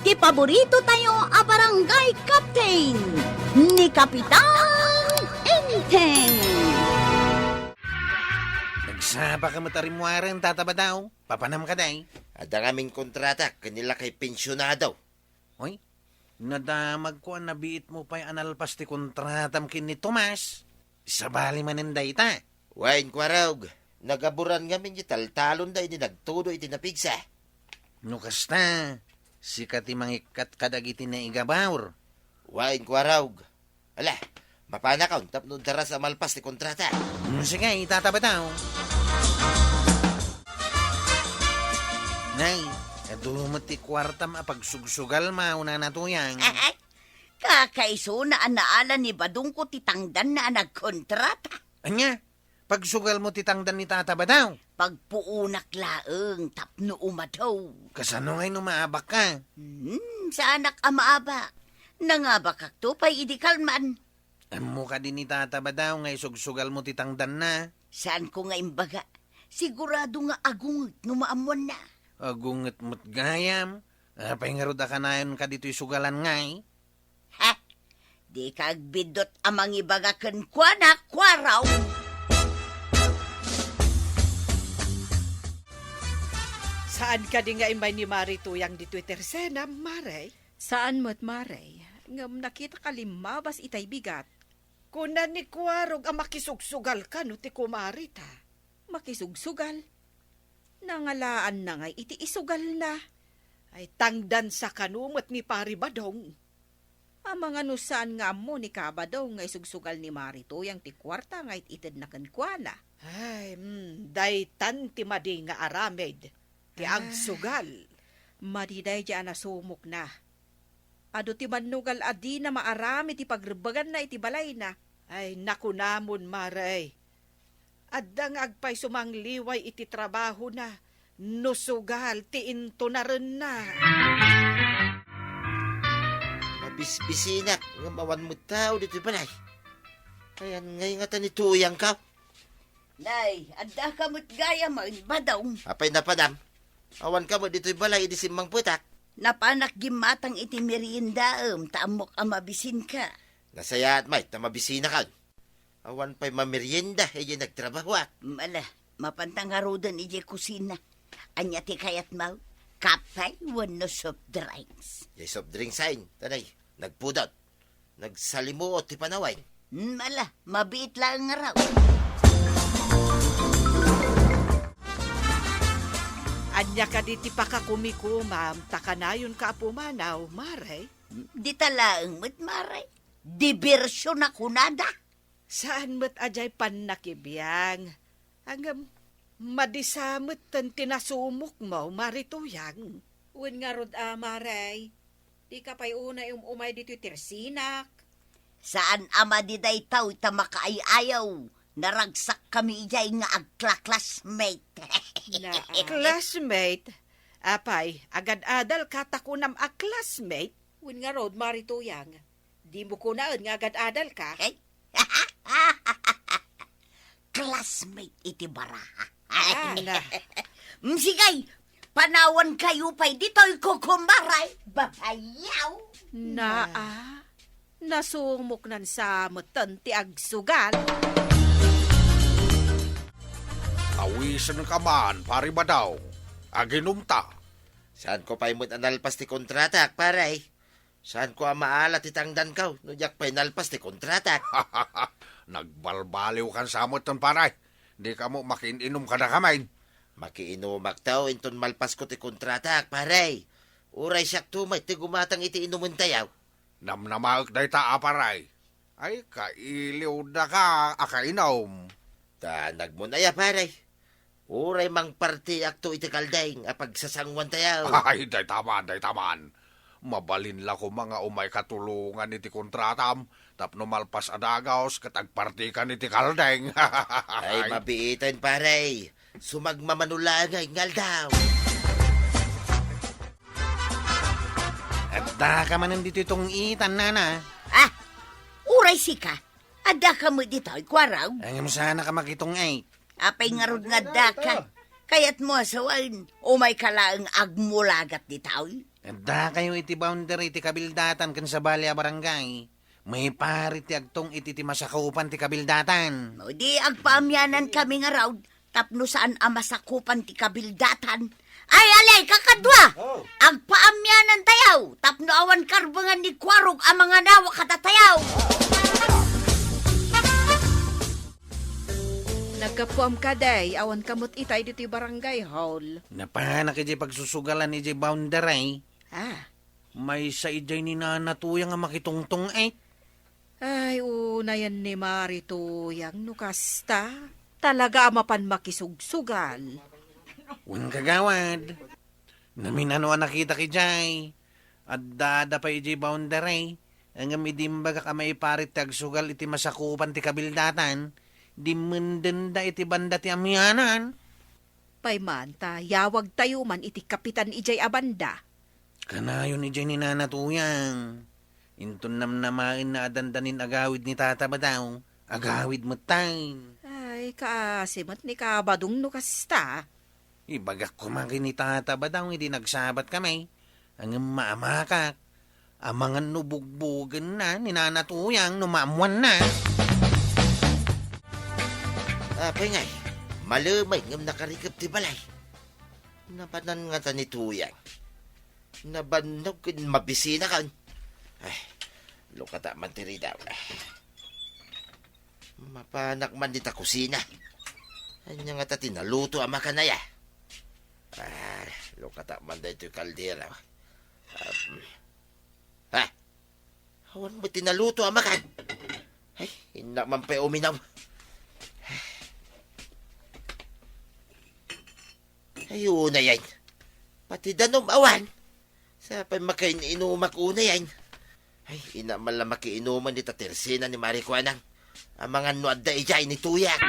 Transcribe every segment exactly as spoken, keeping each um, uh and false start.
ti paborito tayo a barangay captain, ni Kapitan Enteng. Nagsapa ka met a rimmuaren, Tata Badaw? Papanam ka, day? Adda ngamin kontrata ken ni lakay pensionado. Oy, nadamagko a nabiit mo pay a nalpas ti kontratam ken ni Tomas. Sabali manen dayta. Wen, Kuarog, nagaburan ngamin ti taltalonda idi nagtudo iti napigsa. No kasta, sika ti mangikkat kadagiti naigabur. Wen, Kuarog. Ala, mapanakon tapno daras a malpas ti kontrata. Hmm, sige, itatabato. Nay, adu met ti kuartam a pagsugsugal, mauna na tuyang. Kakaisuna a naala ni Badongko ti tangdanna a nagkontrata. Ania? Pagsugal mo ti tangdan ni Tata Badaw? Pagpuonak laeng tapno umadaw. Kasano ngay no maabak ka? Hmm, saanak a maabak. Nangabakakto pay idi kalman. Ammo kadi ni Tata Badaw nga isugsugal mo ti tangdanna? Saanko nga imbaga. Sigurado nga agunget no maammoanna. Agunget met gayam. Apay ngarud a kanayon ka ditoy sugalan ngay? Ha? Dika agbiddut a mangibaga kenkuana, Kuarog. Saan kadi nga immay ni Mari Tuyang ditoy tersena, Mare? Saan met, Mare. Ngem nakitak a limmabas itay bigat. Kuna ni Kuarog a makisugsugal kano ti kumarita. Makisugsugal? Nangalaanna ngay iti isugalna. Ay, tangdansa kano met ni Pari Badong. Amangan no saan nga ammo ni Kabadong nga isugsugal ni Mari Tuyang ti kuarta nga it-itedna kenkuana. Ay, mm, daytan ti madi nga aramid ti Ah. agsugal. Madi daydiay a nasumokna. Adu ti mannugal a dina maaram iti pagrebbeganna iti balayna. Ay, nakunamon, Mare. Adda nga agpayso mangliway iti trabahona no sugal ti intunarenna. Mabisbisinak ngem awan met tao ditoy balay. Ayan ngay ngata ni Tuyang ka? Nay, adda ka met gayam, Badong. Apay napanam? Awan ka met ditoy balay idi simmangpetak? Napanak gimmatang iti meriendaem, ta ammok a mabisinka. Nasayaat met ta mabisinakon. Awan pay mamerienda idiay nagtrabahoak. Mala, mapanta ngaruden idiay kusina. Ania ti kayatmo? Kape wenno soft drinks? Diay soft drinks ayn, tanay, nagpudot. Nagsalimuot ti panawen. Mala, mabiit laeng ngarud. Ania kadi ti pakakumikumam ta kanayonka a pumanaw, Mare? Dita laeng met, Mare. Dibersion a kunada. Saan met a diay pannakibiang. Ngem, madi sa metten ti nasumokmo, Mari Tuyang. Wen ngarud a, Mare, dika pay unay um-umay ditoy tersenak. Saan a madi daytoy ta makaay-ayaw. Naragsakkami idiay nga agkla-classmate. Naa. Classmate? Apay, agad-adalka ta kunam a classmate? Wen ngarud, Mari Tuyang, dimo kunaen nga agad-adalka? Ay, classmate iti baraha. Ah. Na. Mm, sige, panawankayo pay ditoy, kukumaray. Babayaw. Naa, nasumoknan sa metten ti agsugal. Awisenka man, Pari Badaw. Aginumta. Saanko pay met a nalpas ti kontratak, pare. Saanko a maala ti tangdanko no diak pay nalpas ti kontratak. Nagbalbaliwkan sa metten, pare. Dika met makiin-inum kadakami. Makiinumakto inton malpasko ti kontratak, pare. Uray siakto met ti gumatang iti inumentayo. Namnamaek dayta a, pare. Ay, kailiwdaka a kainum. Ta nagmon aya, pare. Uray mangpartiakto iti kaldeng a pagsasanguantayo. Ay, dayta man, dayta man. Mabalin la koma nga umayka tulongan iti kontratam tapno malpas a dagus ket agpartikan iti kaldeng. Ay, mabiiten, pare. Sumagmamano laeng nga aldaw. Addaka manen ditoy tong-itan, nana. Ah, uray sika. Addaka met ditoy, Kuarog. Ngem saanka makitong-it. Apay ngarud nga addaka? Kayatmo a sawen, umayka laeng agmulagat ditoy? Addakayo iti boundary ti kabildatan ken sabali a barangay. Maiparit ti agtungit iti masakupan ti kabildatan. O di agpaamianankami ngarud tapno saan a masakupan ti kabildatan. Ay, ali, kakadua! Oh. Agpaamianantayo tapno awan karbengan ni Kuarog a manganawa kadatayo. Naggapuam kadi, awanka met itay ditoy barangay hall. Napanak idiay pagsusugalan idiay boundary. Ah. Maysa idiay ni Nana Tuyang a makitungtong-it. Ay, unayen ni Mari Tuyang no kasta. Talaga a mapan makisugsugal. Wen, kagawad. Namin-ano a nakitak idiay. Addada pay idiay boundary. Ngem idi imbagak a maiparit ti agsugal iti masakupan ti kabildatan, dimmendenda iti banda ti amianan. Pay man ta yawagtayo man iti kapitan idiay a banda. Kanayon idiay ni Nana Tuyang. Inton namnamaenna a dandanin agawid ni Tata Badaw, agawid metten. Ay, kaasi met ni Kabadong no kasta. Ibagak koma ken ni Tata Badaw idi nagsabatkami. Ngem maamakak. Amangan no bugbogenna ni Nana Tuyang no maammoanna. Apay ngay, malemay ngem nakarikep ti balay. Napanan ngata ni Tuyang. Nabannog ken mabisina kan. Ay, lukata man ti ridaw. Mapanak man dita kusina. Ania ngata ti naluto a makan aya? Ah, lukata man daytoy kaldero. Um, ha? Awan met ti naluto a makan. Ay, innak man pay uminaw. Ay, unayen. Pati danum awan. Sapay makain-inumak unayen. Ay, innak man la makiinuman dita tersina ni Mari Kuanang. Amangan no adda idiay ni Tuyang.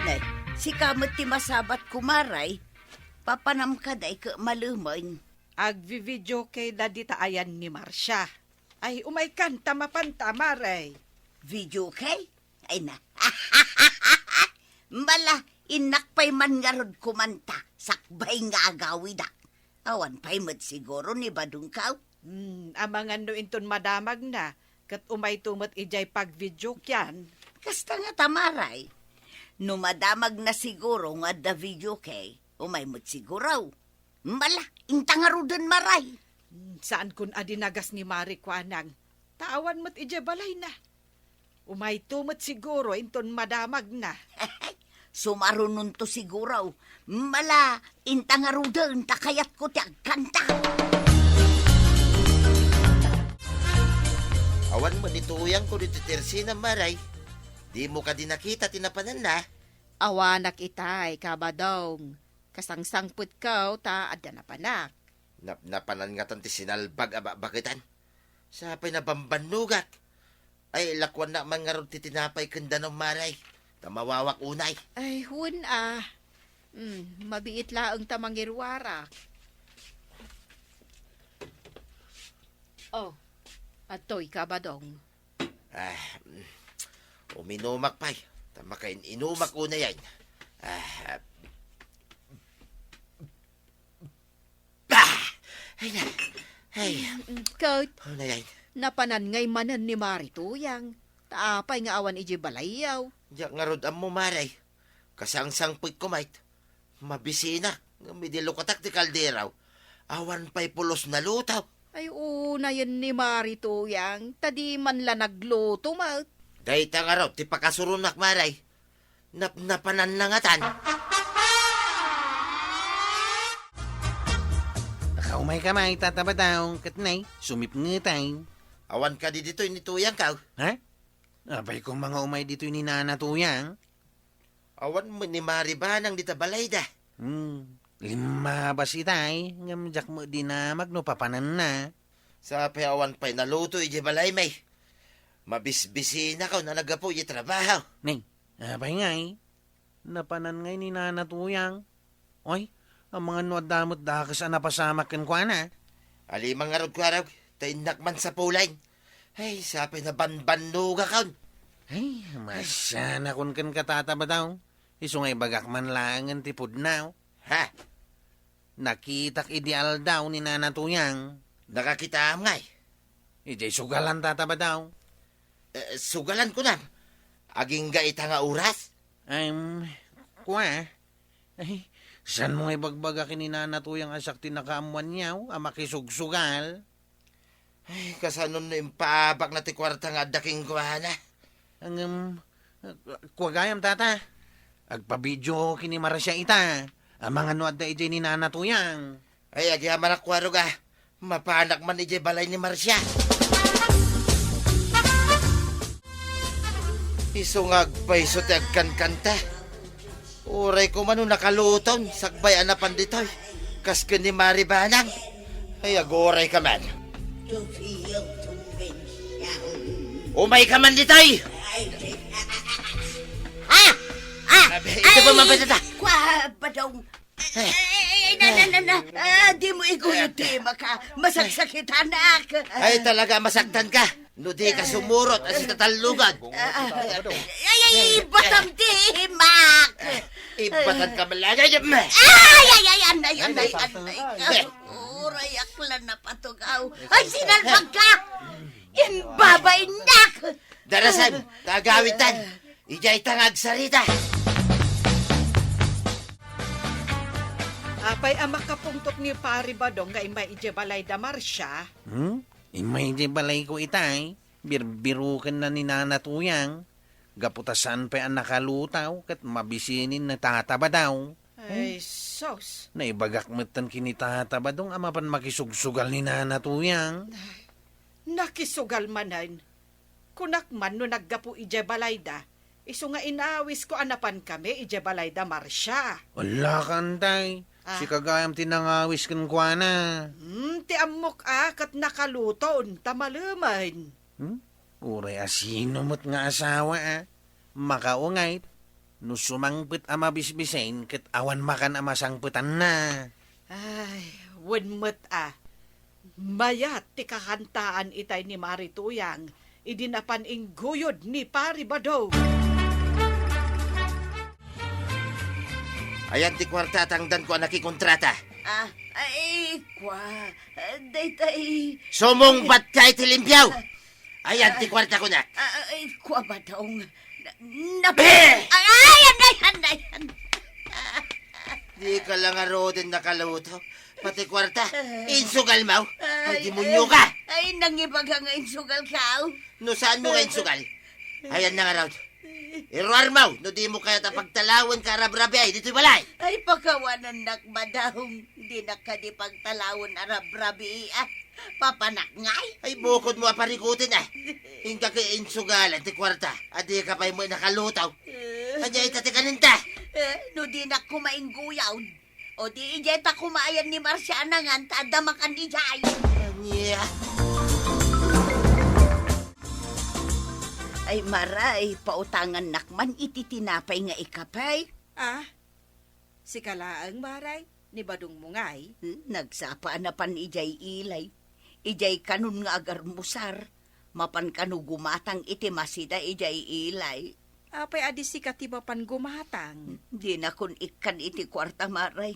Ne, sika met ti masabat, kumaray. Papanam kadi ket malemay. Agvi-videoke da dita ayan ni Marcia. Ay, umaykan ta mapanta, Mare. Videoke? Ay na. Mala, innak pay man ngarud kumanta, sakbay nga agawidak. Awan pay met siguro ni Badongkaw. Hmm, amangan no inton madamagna, ket umayto met idiay pagvideokean. Kasta ngata, Maray. No madamagna siguro nga adda videoke, umay met siguro. Mala, inta ngaruden, Maray. Hmm, saankon a dinagas ni Mari Kuanang. Ta awan met idiay balayna. Umayto met siguro inton madamagna. Sumarunonto siguro. Mala, inta ngaruden ta kayatko ti agkanta. Awan met ni Tuyangko ditoy tersina, Maray. Dimo kadi nakita ti napananna? Awanak itay, Kabadong. Kasangsangpetko ta adda napanak. Napnapanan ngatan ti sinalbag a bakbaketan. Sapay nabambannogak. Ay, lakuannak man ngarud ti tinapay ken danum, Maray. Ta mawawak unay. Ay, wen a. Hmm, mabiit laeng ta mangiruarak. Oh, adtoy, Kabadong. Ah, mm, uminumak pay. Ta makain-inumak unayen. Ah, ah, ay na. Ay. Mm, mm, Kot, unayen. Napanan ngay manen ni Mari Tuyang. Ta apay nga awan idiay balayyo? Diak ngarud ammo, Maray. Kasangsangpetko met. Mabisina, ngem idi lukatak ti kaldero, awan pay pulos naluto. Ay, unayen ni Mari Tuyang, ta di man la nagluto met. Dayta ngarud ti pakasuronak, Maray. Napnapananna ngatan. Nakaumayka met, Tata Badaw, ket nay, sumipngetay. Awan kadi ditoy ni Tuyangko? Ha? Apay koma nga umay ditoy ni Nana Tuyang? Awan met ni Mari Banang dita balayda. Hmm, limmabas itay, ngem diak met dinamag no papananna. Sapay awan pay naluto idiay balaymi. Mabisbisinakon a naggapu idiay trabaho. Nay, apay ngay? Napanan ngay ni Nana Tuyang? Oy, amangan no adda met dakes a napasamak kenkuana. Alimang ngarud, Kuarog, ta innak man sapulen. Ay, sapay nabanbannogakon. Ay, masianakon kenka, Tata Badaw. Isu nga ibagak man laengen ti pudno. Ha? Nakitak idi aldaw ni Nana Tuyang. Nakakitaam ngay? Idiay sugalan, Tata Badaw. Eh, sugalan kunam? Agingga ita nga oras? Em, kua? Ay, saan mo nga ibagbaga ken ni Nana Tuyang a siak ti nakaammoanyo a makisugsugal? Ay, kasano no impaabakna ti kuarta nga adda kenkuana? Ngem, kua gayam, Tata. Agpabidio ken ni Marcia ita. Amangan no adda idiay ni Nana Tuyang. Ay, agyamanak kua ruga. Mapanak man idiay balay ni Marcia. Isu nga agpayso ti agkankanta. Uray koma no nakaluton, sakbay a napan ditoy. Kas ken ni Mari Banang. Ay, aguray ka man. Umay ka man ditoy! Ah! Ah! Abi, ito pa mapatata. Kua, Badong. Ay, ay, ay, na, na, na, na. Ah, di mo iguyod, di maka. Masaksakitanak. Ay, talaga, masaktan ka. No di ka sumurot, a sitatallugan. Ah, ah. Ay, ay, ibatam ti imak. Ibatan ka malagay. Ay, ay, ay, anay, anay, anay. Uray, aklan na patugaw. Ay, sinalbag ka. Imbabainak. Darasan, tagawitan. Idiay ta nga agsarita. Apay a makapungtot ni Pari Badong nga immay idiay balay da Marcia? Hmm? Immay idiay balay ko itay. Birbirukenna ni Nana Tuyang. Gapu ta saan pay a nakalutaw ket mabisinin ni Tata Badaw. Ay, sus! Naibagak metten ken ni Tata Badong a mapan makisugsugal ni Nana Tuyang. Ay, nakisugal manen. Kunak man no naggapu idiay balayda, isu nga inawisko a napankami idiay balayda Marcia. Ala, kantay. Ah. Sika gayam ti nangawis kenkuana. Hmm, ti ammok a ket nakaluton ta malemen. Hmm? Uray a sino met nga asawa a makaungayt no sumangpet a mabisbisin ket awan makan a masangpetanna. Ay, wen met a. Mayat ti kakantaan itay ni Mari Tuyang idi napan ingguyod ni Pari Badong. Ayan ti kuarta a tangdanko a nakikontrata. Ah, ay, kua. Ah, daytay. Sumungbat ka iti limpio! Ayan ti kuarta kunak. Ah, ay, kua, Badong. Na, na, Be! Ay, ay, anay, anay, anay. Di ka lang aruden nakaluto. Pati kuarta, insugal mo. Ay, demonyo ka! Ay, nangibaga nga insugal ka, oh. No saan mo nga insugal? Ayan na nga raw. Iruar mo, no di mo kayat a pagtalawen ka arabrabi ay ditoy balay. Ay, pakawanannak, Badong. Dinak kadi pagtalawen arabrabi, ah. Papanak ngay? Ay, bukod mo a parikutin, ah. Inka kay insugalan ti kuarta. Adi ka pay mo nakaluto. Eh. Anya ita ti kaninta? Eh, no dinak kumaingguyaw. O di, idiay ta kumaayan ni Marcia a nangan ta adda makan idiay. Ania? Ay, Maray, pautangannak man iti tinapay nga ikapay. Ah, sika laeng, Maray, ni Badong mo ngay? Hmm, nagsapa a napan idiay ilay. Idiay kanon nga agarmusar. Mapan kano gumatang iti masida idiay ilay. Apay a di sika ti mapan gumatang? Dinakon ikkan iti kuarta, Maray.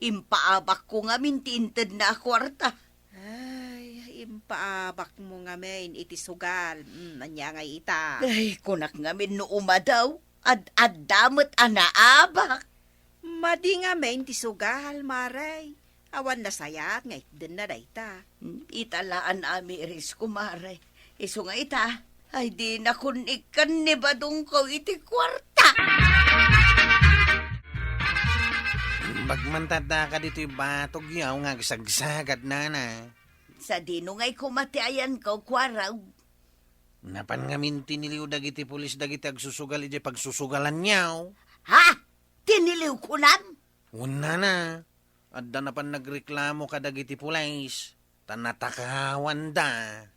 Impaabakko ngamin ti intedna a kuarta. Ay, impaabakmo ngamin iti sugal. Mm, ania ngay ita? Ay, kunak ngamin no umadaw, ad-adda met a naabak. Madi ngamin ti sugal, Maray. Awan nasayat nga itdenna dayta. Hmm, ita la a naamiris, kumare. Isu nga ita, ay dinakon ikkan ni Badongko iti kuarta. Imbag man ta addaka ditoy batogyo nga agsagsagadnana. Sadino ngay koma ti ayanko, kuaraw? Napan ngamin tiniliw dagiti pulis dagiti agsusugal idiay pagsusugalanyo. Ha? Tiniliw kunam? Wen nana, adda napan nagreklamo kadagiti pulis, ta natakawanda.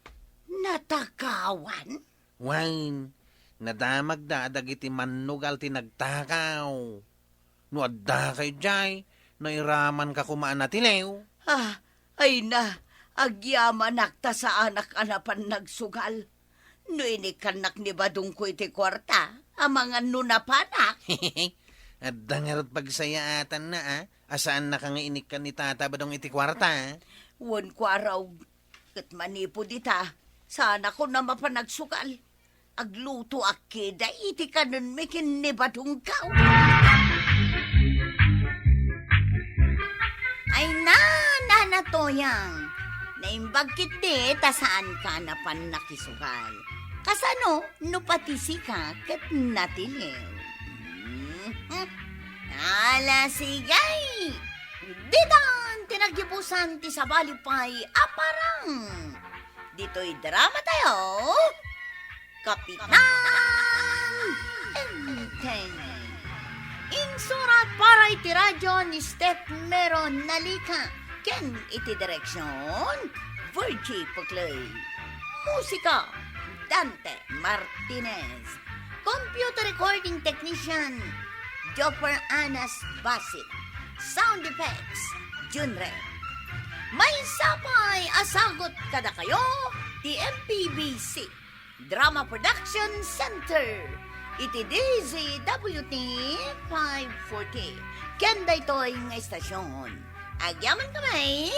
Natakawan? Wen, nadamagda a dagiti mannugal ti nagtakaw. No addaka idiay, nairamanka koma a natiliw. Ah, ay na, agyamanak ta saanak a napan nagsugal. No inikkannak ni Badongko iti kuarta, amangan no napanak. Adda ngarud pagsayaatanna, a? A, saannaka nga inikkan ni Tata Badong iti kuarta? Wen, kuarog. Ket manipud ita, saanakon a mapan agsugal. Aglutoak kida iti kanenmi ken ni Badong. Ay na, Nana Toyang, naimbag ketdi ta saanka a napan nakisugal. Kasano no pati sika ket natiliw? Mhm. Ala, sige! Ditan ti naggibusan ti sabali pay a parang. Ditoy drama tayo, Kapitan Enteng. Insurat para iti radio ni Steph Meron Nalica ken iti direksyon, Virgie Puclay. Musika, Dante Martinez. Computer recording technician, Jopper Anas Basit. Sound effects, Junre. Maysa pay a sagut kadakayo ti M P B C Drama Production Center iti D Z W T five forty. Ken daytoy nga istasyon, agyamankami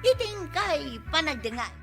iti inkay panagdengngeg.